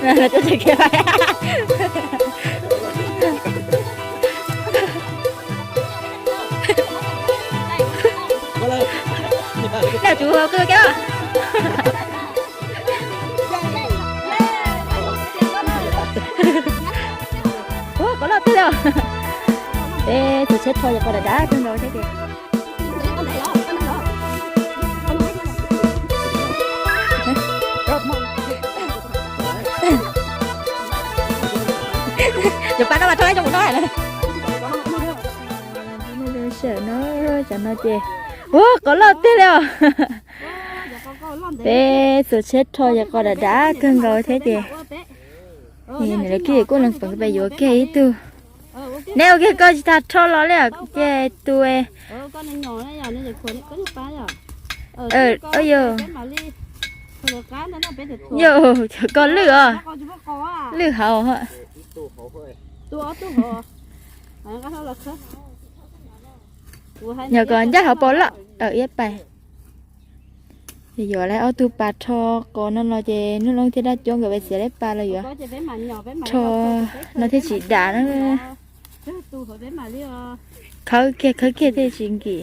Noj tsuv qw kiag. Ua, qos loj tiag li. Peb txaus tsheb rho yog qos dav dav kawg nkaus thiab ces. Cov pab no mas rho zoo no. Sawm no, cov no ces, ua, qos loj tiag li os. Peb txaus tsheb rho yog qos dav dav kawg nkaus thiab ces. Nws lawv kiag kuj lees peev pes yuav kiag ib tug. Neb ua kiag koj tsis tas rho los li ces tus, yog, yog, cov koj lwj os, lwj hauv. Yog koj ncaj hauv paus loj iab pais. Yuav lawv ob tug pas rho qos no los ces Nuj Loob thiab Dab Cuab nkawd pais txiav lawv pas los yuav rho no thiaj tsis dam na. Khawb kiag khawb kiag thiaj tsis nkim.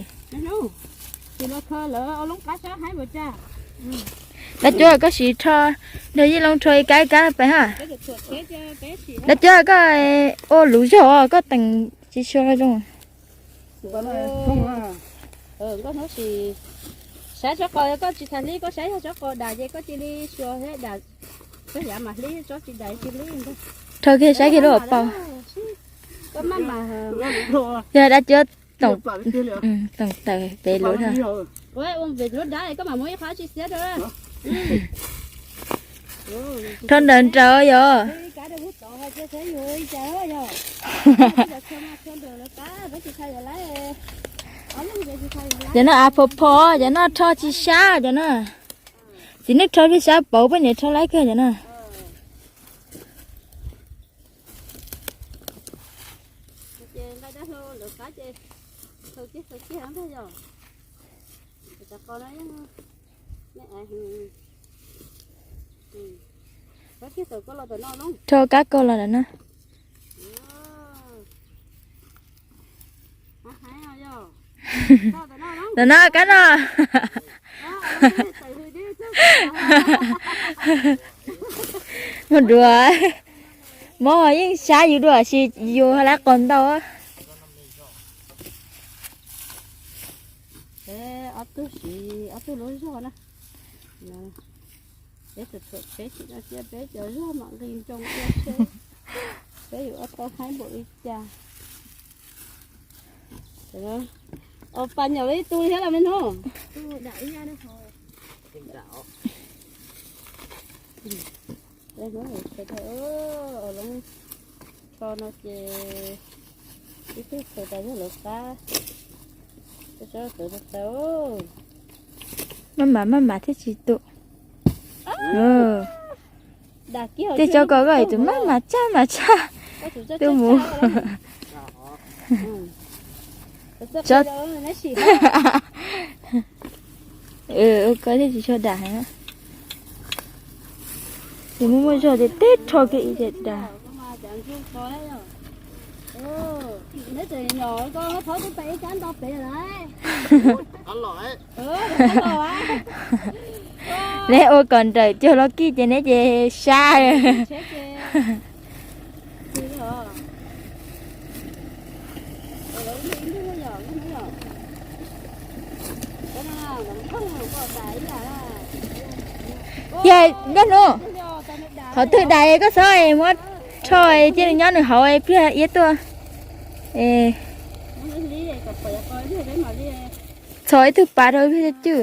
Dab Cuab koj sim rho, nrog Yeej Loob rho ib kab ib kab pais ha. Dab Cuab koj ua luv zog koj teem tsis sua zoo. Saib tsob qos koj tsis tas hlib, koj saib yog tsob qos dam ces koj cia li sua thiab dam, koj yav mas hlib, tsob tsis dam cia li. Rho kiag saib kiag lub hauv paus. Yog Dab Cuab toom tawm pem lub. Rho ntawm nraud yog. Cov no av phom phom, cov no rho tsis sab cov no. Txiv neej rho thiaj sab pauv, poj niam rho laib kawg cov no. Rho kab kaug los ntawm no. Ntawm no kab no. Muaj duav, mob yeej sab yus dua si yus lab qos ntau. Ob tug siv ob tug lub zog na. Peb txhua txhua tsheb tsis no cia peb cov zog mam nqis nroo ua tsheb. Peb yuav ua tau haib npaum li cas. Pas nyom li ib tug thiab los me hnub. Loob rho no ces ib tug txawv tas yog lawv qab. Maj mam maj mam thiaj tsis tu. Tej tsob ko koj tus maj mam tshaj mam tshaj. Tuaj mus. Ua koj thiaj tsis tshua dam heev. Ces muaj muaj zog ces teb rho kiag ib ce dam. Neb ua kom nrawm cuag lub kij ces neb ces sab. Yog nyob hnub, qhov twg dam koj txhob muab rho, cia li nyob nws hauv pliag iab tuaj. Txhos ib tug pas rau ib pliag cwj.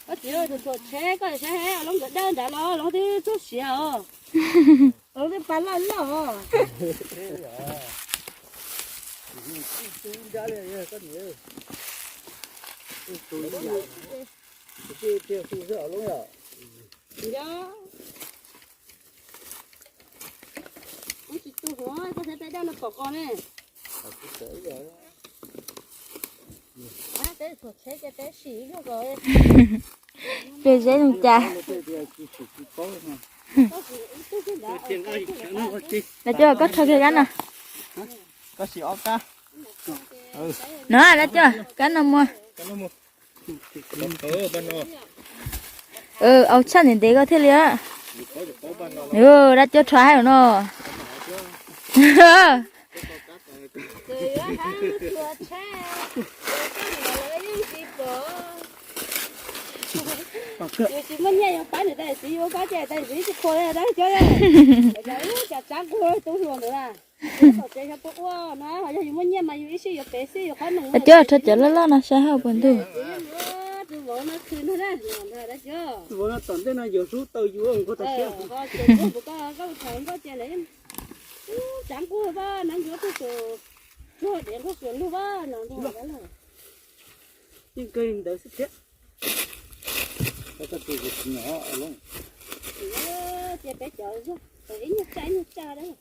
Koj txiv, tus tuam tsheb koj saib, loob nkawd dawb nrad los loob twb txob siav os. Loob twb pas loj loj os. Tsis tu hov, koj saib peb dawb no pom qos ne. Peb zeb zoo cas? Laj Cuab, koj rho kiag kab no. No, Laj Cuab, kab no muag. Au tshaj ntev ntev koj thiaj li. Laj Cuab rho hais no. Yus tsis muaj nyiaj yus pab niam tais txiv yus pab ces tais txiv tsis khuas li dab cov. Cas tsab nquag tub hluas ntawd na. Tom tsev xyov puas ua no ho yog yus muaj nyiaj mas yus ib sij yuav pev xij yus qhob noom. Cov rho cov loj loj no saib hauv puas ntug. Tus vauv no khwv nrog dab, tus vauv no tom ntej no yuav sub taw yus nquag tag siab. Koj thaum nkauj ces lawv tsab nquag vaj no yuav tug tus tsuag dev nquag suav lug vaj no nrog dab laug. Yeej kawg li ntawd xwb thiab. Ces peb cov zog ib nyuag tsaj ib nyuag tsaj dab.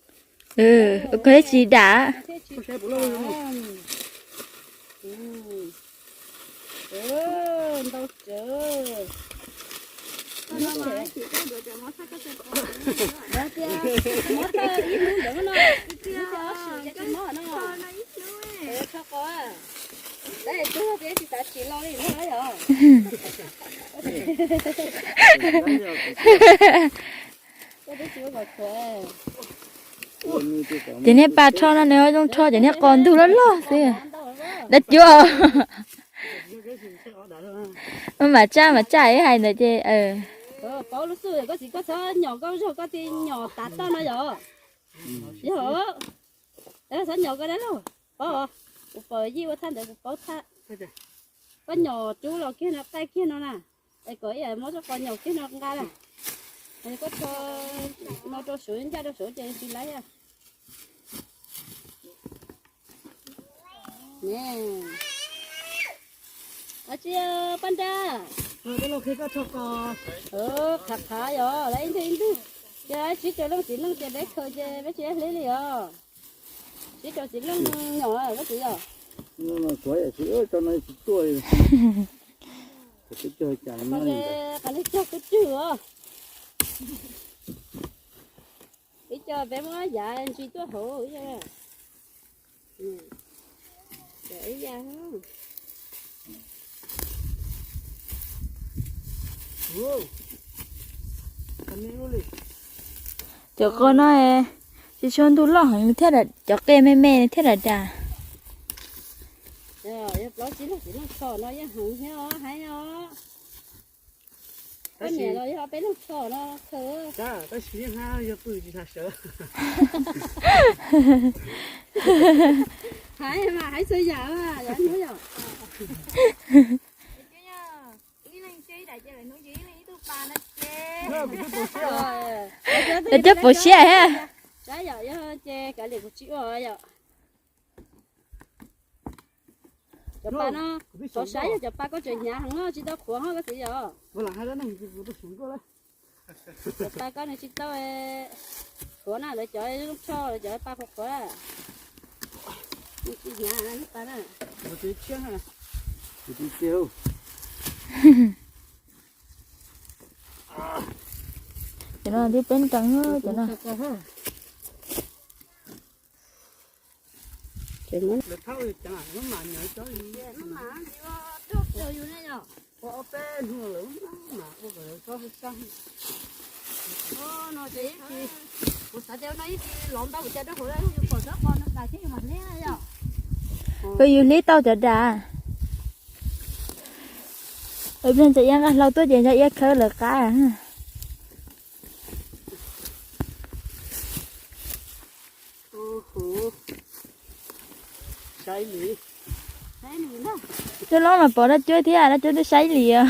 Koj tsis dam. Ntau tsawv. Mob thawj ib hnub ntawd no, ib txhia ob sim ces tsis mob no. Tso qo, tab sis twb tsis xav tsim los li no yog. Ces niag pas rho no nws ho zoo rho ces niag qos ntug loj loj xwb. Dab Cuab. Mas tsaj mas tsaj ib hais ntawd ces. Paub lub xwb koj txiv koj txhob nyom koj zog koj ti nyom tav toj no yog. Yog, txhob nyom koj dab laug. Paub, kuv pom yij ua thaj ntawd kuv paub thaj. Koj nyom rub los kiag no qaij kiag no na. Es kom ib yam muab txoj qos nyom kiag no nqa na. Koj rho no rau suav ncaj rau suav ces tsis laib. Tsis paj nra. Qhav qhav yog lawv ib ntug ib ntug. Ces sib rau leej txiv leej ces peb khaws ces peb tsis hlib li os. Sib rau txiv leej nyom koj txiv yog. Qhov nej cog twb tswg os. Ib co peb muab yav ntsis tuaj hauv. Ib yam. Cov qos no tsis tshua ntug loj heev thiab, cov qe me me thiab dav dav. Yog plaub tsib leeg txiv leej tshom no yeej heev thiab os, heev os. Koj niam los yog peb leej tshom no khaws. Tab sis yeej hab yog pw tsis tas sawv. Heev mas heev txhua yam mas yog hnub yom. Cov cov pom siab thiab. Saib yom, yog ces kav liam kuv tsis ua yom. Cov pas no, txhob saib yog cov pas koj tseem hnyav heev no tsis tau qhuav ho koj txiv yom. Cov pas koj nws tsis tau qhuav na, lawv cov zoo tsho lawv cov pas qhuav qhuav. Tsis hnyav lub pas na. Cov no twb peb nrees cov no. Kuv xav tias no ib txhis los ntau ua cas rau hauv yus pom tsob qos no tas thiab yus mam hlib yom. Koj yus hlib tau cov dav. Ib pliag ntsa iab nqa hlau tuaj ces ntsa iab khawb lawv qab. Coj loj mas pom dab cuab thiab, dab cuab twb saib li os.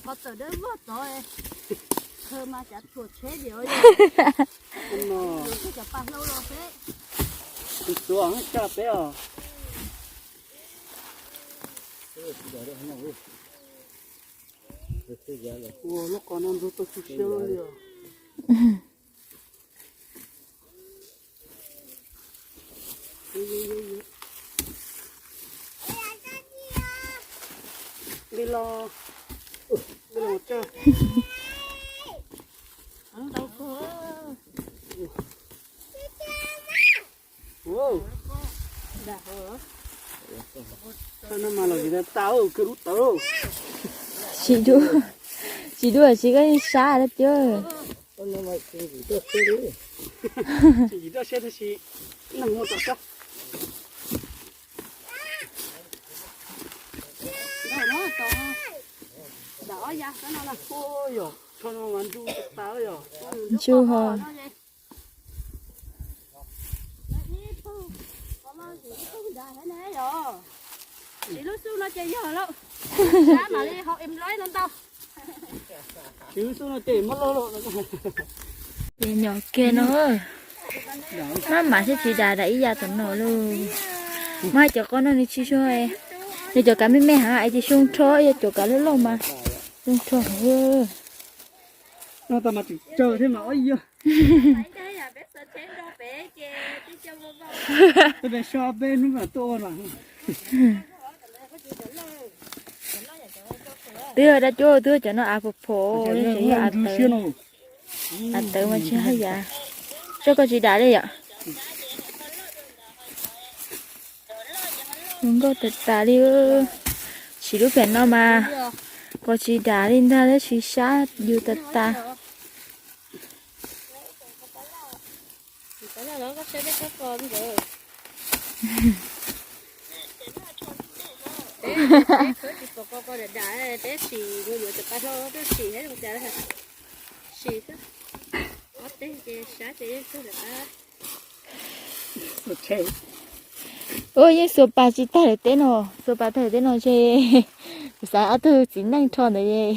Qhov txawm dawb vog tod, khaws mas cav thuam tsheb diam. Cov pas hlau los xwb. Tus tuav caj peb os. Ua lub qos no ntug tau tu siab li os. Nqis los, nqis los tso. Ua, no mas los tsis tas, kawg lub tawv. Tsis dua, tsis dua tsis koj yeej sab dab cuab. Tsis dua siab tab sis neeg muaj tau sab. Ua yog, tsho no mas ntsu tas tas yog. Ntsu ho. Siv lub xub no ces yog lauj. Sab mam li haus em loj no ntau. Siv lub xub no ces muab loj loj. Ces nyom kiag no, maj mam thiab tsis das dam ib yam tom no lauj. Muab hais cov qos no nws tsis zoo, nws cov kav me me heev es ces zoo rho, yog cov kav loj loj mas zoo rho heev. No tas mas tseem tsawg thiab mas ob yog. Peb so peb hnub mas tuaj ua mas. Twb dab cuab twb cov no av phom phom, av tawv, av tawv mas tsis haj yam. Tso koj tsis dam li yom. Zoo nkauj tas tas li. Siv lub pem no mas koj tsis dam li ntag, tab sis sab yus tas tas. Ua yeej xuas pas tsis tag lawm teb no, xuas pas tag lawm teb no ces kuv xav ob tug txiv neej rho ntawd.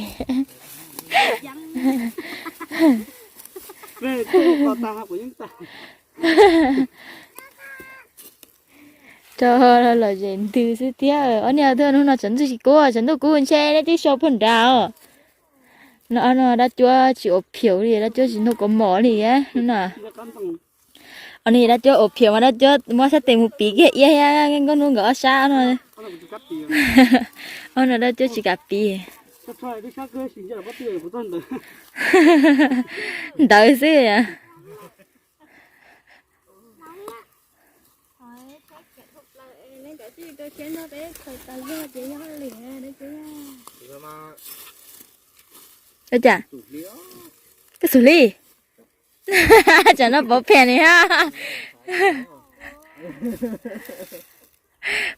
Rho los zem ntws xwb thiab. Ob niag tuaj hnub no tshav ntuj tsis kub, tshav ntuj kub ntshe neb twb so puag nrad os. No, no dab cuab tsis ua phiaus li, dab cuab tsis ntog kov mom li hnub no. Os, nws dab cuab ua phiaus mas dab cuab muab sab tes mus piv kiag iab thiab nkauj hnub nkawd ob sab no. Os, no dab cuab tsis kam piv. Ntawd xwb. Ua cas? Koj xus hli. Tsam no pov phees li hab.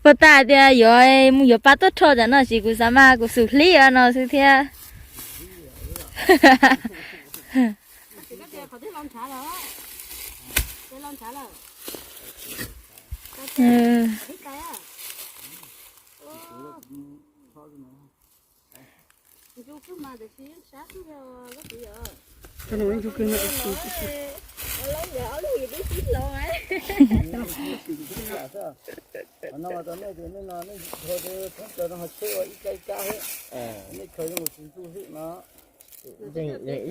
Puag ta tias yuav mus yuav pa tuaj rho tsam no ces kuv xav mas kuv xus hli no xwb thiab. No mas nej no nej khaws no ho tsheb ua ib kab ib kab thiab. Nej khaws zoo tsis ntxuj xwb no.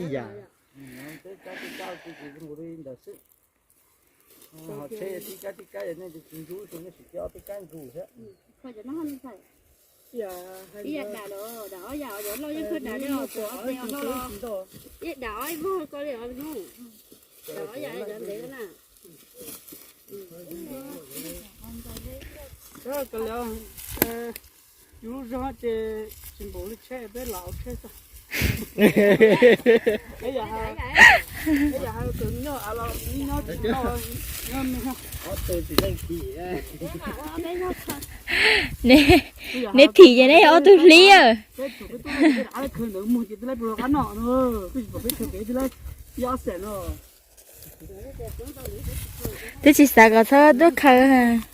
Ib yam. Peb kab tib kab ces zoo li ntawd xwb. Ho tsheb tib kab tib kab nej tsis ntxuj xwb, nej sim cia ob peb kab ntxuj thiab. Ib yam dam los dam ob yam, cov loj yeej khaws dam li os, cov ob peb os, ib dam ob ib vog ko li os hnub. Dam ob yam cov ntev na. Yus lub zog ces tsis npaum li tsheb, peb lam ua tsheb xwb. Peb yam, peb yam hais tus nyob av los nyob tsis tau, nyob me. Neb phim ces neb yog ob tug hlib. Peb tsuas peb tub peb av khaws ntawd muag ces twb laib pus los qab no, peb tsis pom peb khaws pem twb laib ib ob xees no. Twb tsis xav kom txhob tuaj khaws.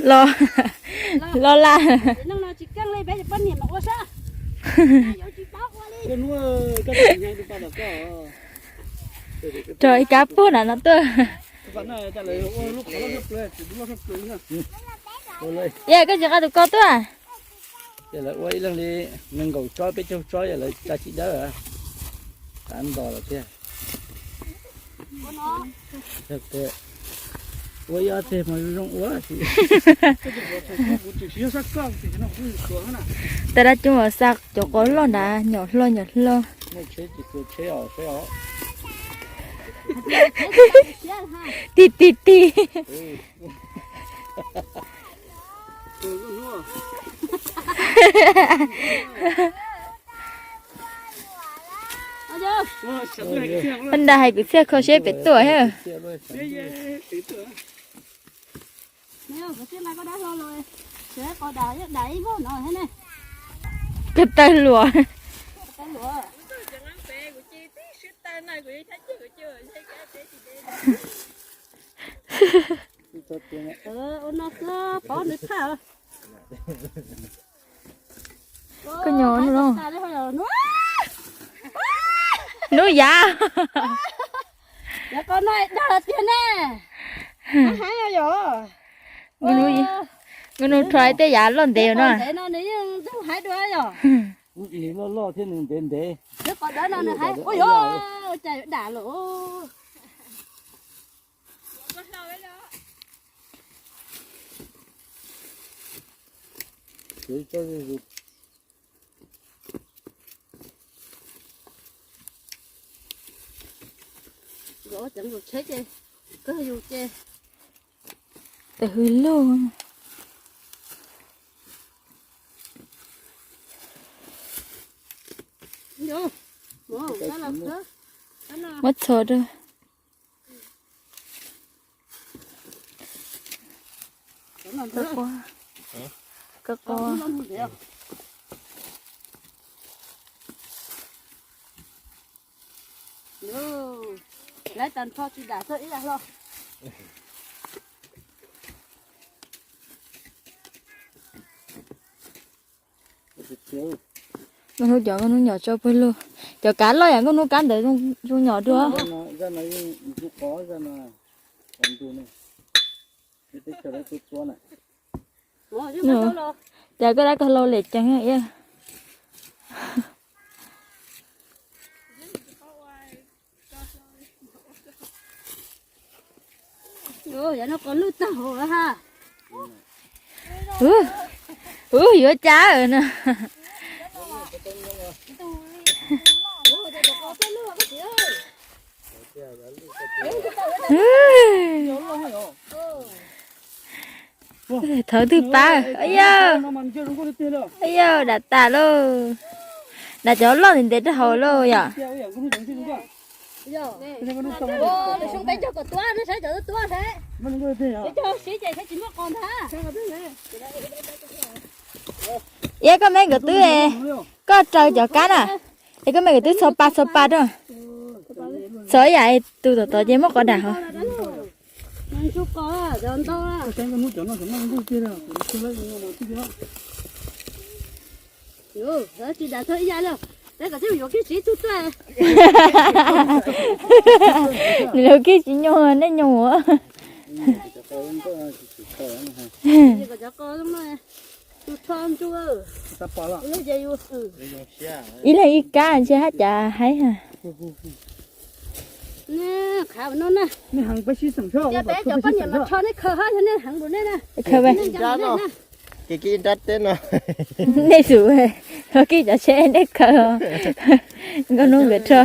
Los, los laj. Rau ib kab puag na no tuaj. Yog koj tsis nqa tus ko tuaj. Yog lawv ua ib leeg li nees nkaum tsob peb caug tsob yog lawv tsa tsis dawb. Tav ntos lawm thiab. Ua ib ob teg mas zoo ua. Tas dab coob los xa cov qos loj nrad nyom hlo nyom hlo. Ti ti ti. Nra hais kwv txhiaj kho seb pem tuaj thiab. Koj tawg luam. Koj nyob no. Hnub yav. Nkauj hnub rho tej yav loj ntev no. Loj loj thiab nws ntev ntev. Tes hws lug. Muab txhos rau. Koj qos. Lawv tas nrho tsis dam txog ib yam hlo. Nkauj hnub cov nkauj hnub nyom tso pawg lug. Cov kab loj yam nkauj hnub kab ntawd zoo nyom dua. Cas koj dab koj hlau lem ceev. Ub, yuav cas no. Thawv twg pab. Yawg, yawg dam tas lauj. Dam cov loj ntev ntev rau hauv lauj yom. Iab koj me nkawd twb, koj raws cov kab na, es koj me nkawd twb txhos pa txhos pa rau. Txhos ib yam tus tom tod ces muab qos dam hov. Nws lub kib tsis nyuag nej nyuag. Ib leeg ib kab ntshe haj cas haib. Nej xub, koj kib cov tsheb nej khaws. Nkauj hnub nkawd rho.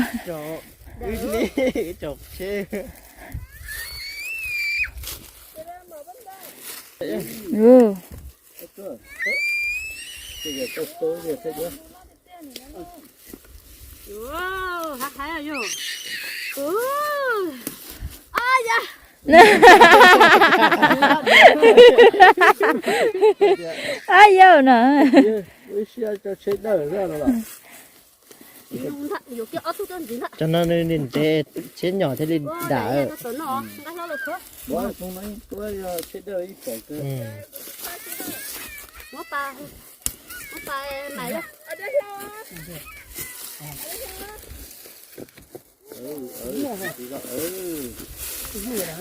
Ab yawg no. Cov no nws ntev, tsheb nyom thiaj li dam.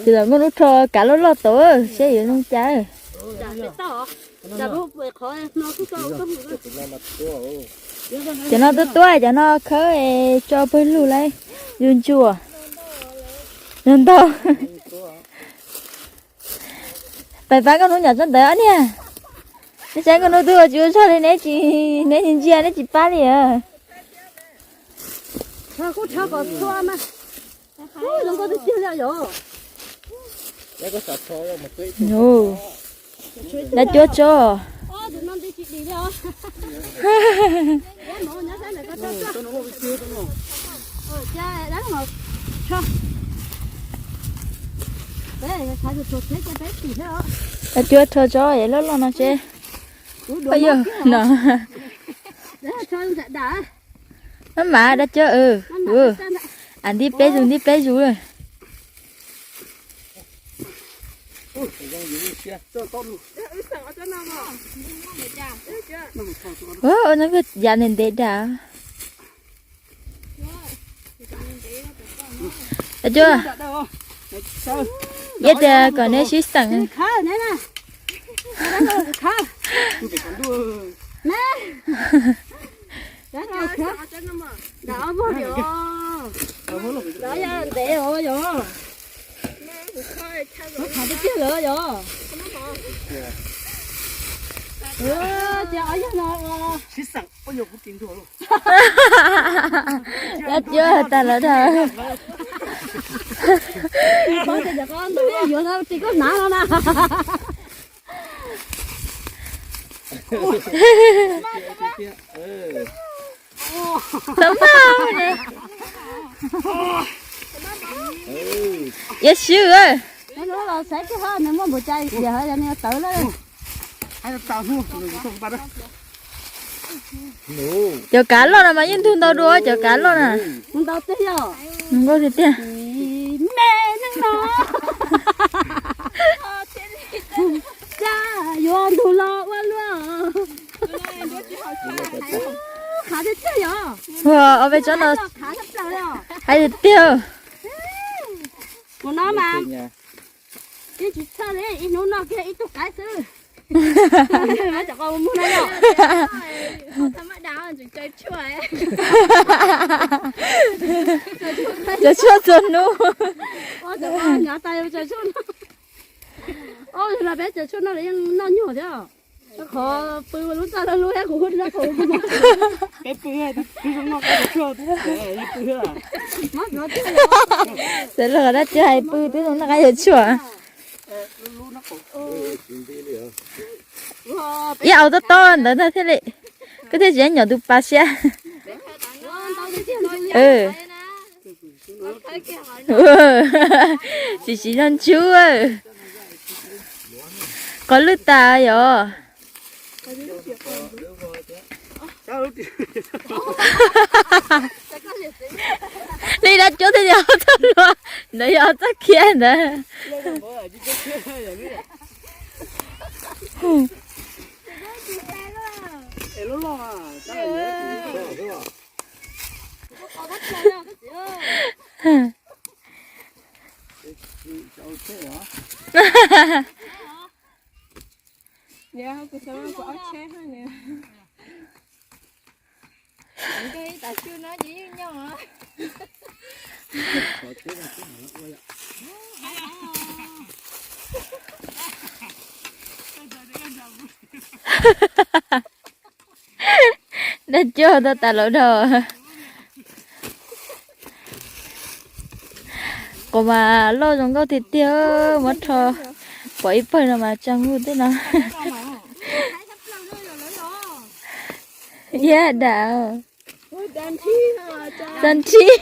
Tsis los muaj lub rho kav loj loj tod, saib yuav zoo cas. Cov no tuab tuab, cov no khawb es tso pawg lug lawm. Yus ntsuas. Yus ntau. Pais pab nkauj hnub nyom tsob ntawd ob niag. Neb saib nkauj hnub twb ua tsis ua zog li, neb tsis, neb tsis ntsia, neb tsis pab li. Dab cuab tso. Dab cuab rho tso es loj loj no seb. Yog no. Maj mam dab cuab. Av ntij peb zus ntij peb zus. Ua no yav ntev ntev dam. Dab cuab. Yog tias kom neb sib xeem. Dab cuab tag lawm dab. Yuav tsis koj hnav no na. Tau maj ne. Yog swb. Saib kiag nws muaj npaum cas, yog nws tawv lawm. Cov kav loj no mas yeej ntug ntau dua cov kav loj na. Ntau tiag yog. Nkauj tiag tiag. Me neej no. Cas yuav ntug los ua luaj. Hav tiag tiag yog. Ua ob peb tsob no. Hav tiag tiag. Mus no mas yeej tsis txhawj li, ib hnub noj kiag ib tug qaib xwb. Cov qos mus no yog. Cov tshuaj txhua hnub. Peb cov tshuaj no los yeej noj nyuag thiab. Qhov pw lub txaj lub lub kuv hu rau qhov peb pw, xav los dab tsi hais pw twb zoo noj qab yuav tshuaj. Ib au tob tob ntawd ntag thiaj li, koj thiaj tsis nyom tus pas siab. Tsis siv zog ntsub. Qhov lwj tas yom. Li dab cuab thiaj yog txoj hlua, ntawd yog txoj khiab ntawd. Dab cuab tau tas lawm dab. Qhov mas loj zoo nkauj tiag tiag, muab rho pom ib pawg no mas tsa nkuj teb no. Yaj dam. Tsa nrhib.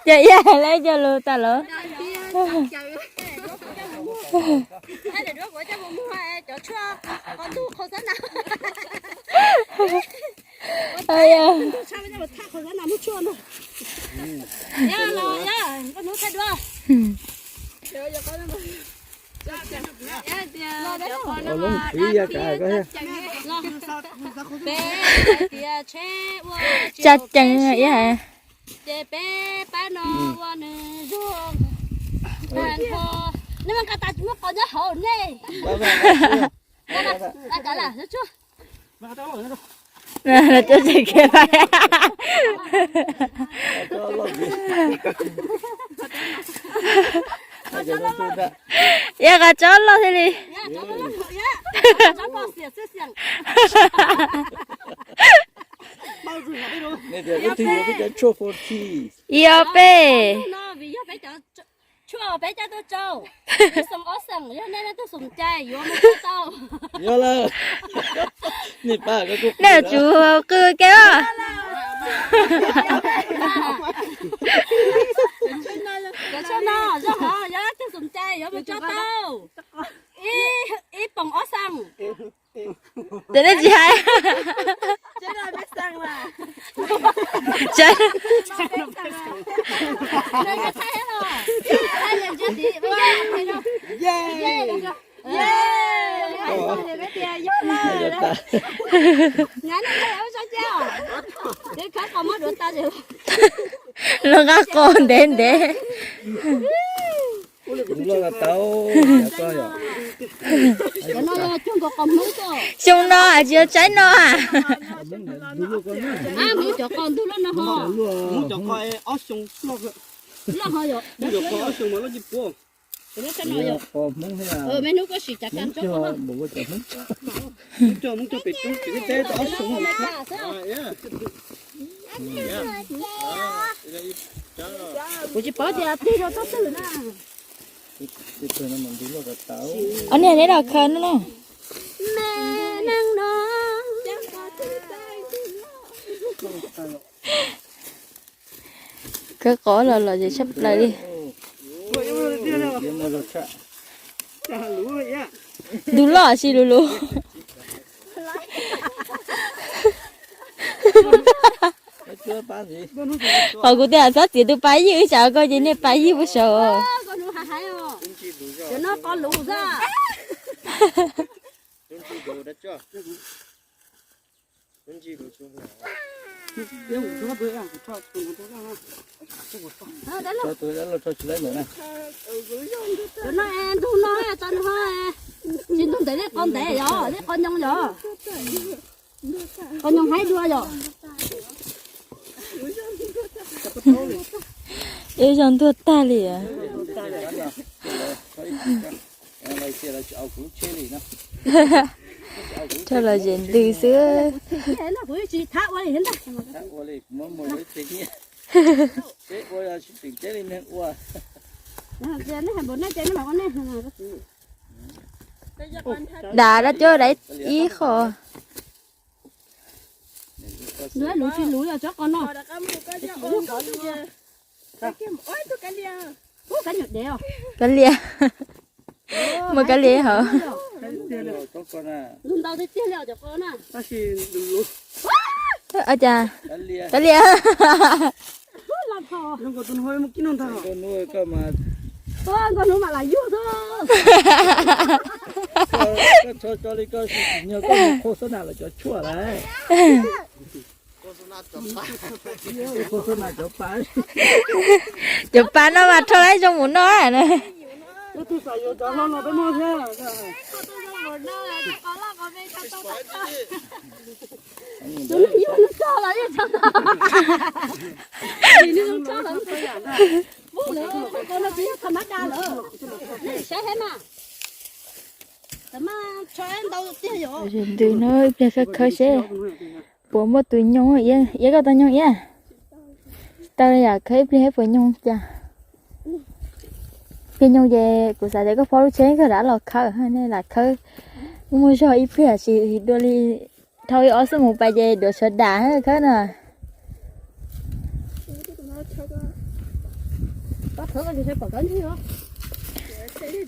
Cas yaj lawv coj lus tas lawm. Peb hais tias tsheb ua tsa ceev ib hais. Ces peb pab no ua nws zuag tag nrho. Nej mas nqa tas tsis muaj qos nyob hauv nej. Los cov tseem khiav pais. Yog qos tsob loj thiaj li. Ib ob peb. Tshuaj peb coj tuaj tsau, ib xeem ob xeem, yog nej leej twg xom cai yuav mus tau. Nej tsum qw ke os. Cov tshuaj no zog hov, yog leej twg xom cai yuav mus tso tau. Ib poom ob xeem. Ces nej tsis hais. Los nqa qos ntev ntev. Xyoo no tsis yog tsaib no a. Kuv tsis paub tias tig rau txoj twg na. Ob niag neb los khaws no na. Khawb qos los los ces tshaj plaws li. Ntug loj si lus lus. Qhov kuv tias txhob txiav tus pas yij, wb tsam koj ces niag pas yij puas saud. Ntug no, tsis ntug ntev li qos ntev yom, li qos nyoos yom. Qos nyoos haib dua yom. Ib zog ntuag tag li. Rau los zem ntws xwb. Dam dab cuab dam ib qho. Luv tsis luv yog tsob qos no. Kav liam. Muaj kav liam hov. Ntau tiag tiag li cov qos na. Ua cas kav liam. Nkauj hnub mam lam yug xwb. Koj txhob tso li koj, koj mus khos xab nas los cov tshuaj lawm. Cov pas no mas rho laib zoo mus noj na. Ntws no ib pliag khawb khawb seb puas muaj tus nyoog. Iab, koj tau nyoog iab? Tsis tau li yom, khawb ib pliag puas nyoog cas. Pliag nyoog ces kuv xav tias koj phob lub tsheb kawg rov los khawb, nej lam khawb. Muaj zog ib pliag sim dua li dhau ib ob xuab moos pais ces duav sawv dam khawb no. Nkauj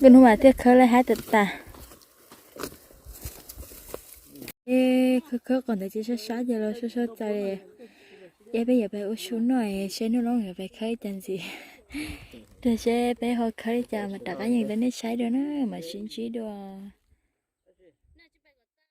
hnub mas thiaj khawb laib haib tas tas. Khawb khawb qos ntawd ces sab sab ces los sab sab txaws li. Ces peb yuav pais ua su noj seb hnub no yuav pais khawb ib cas ntxiv. Tiag seb peb ho khawb li cas mas rov qab yees rau nej saib dua na, mam sib ntsib dua.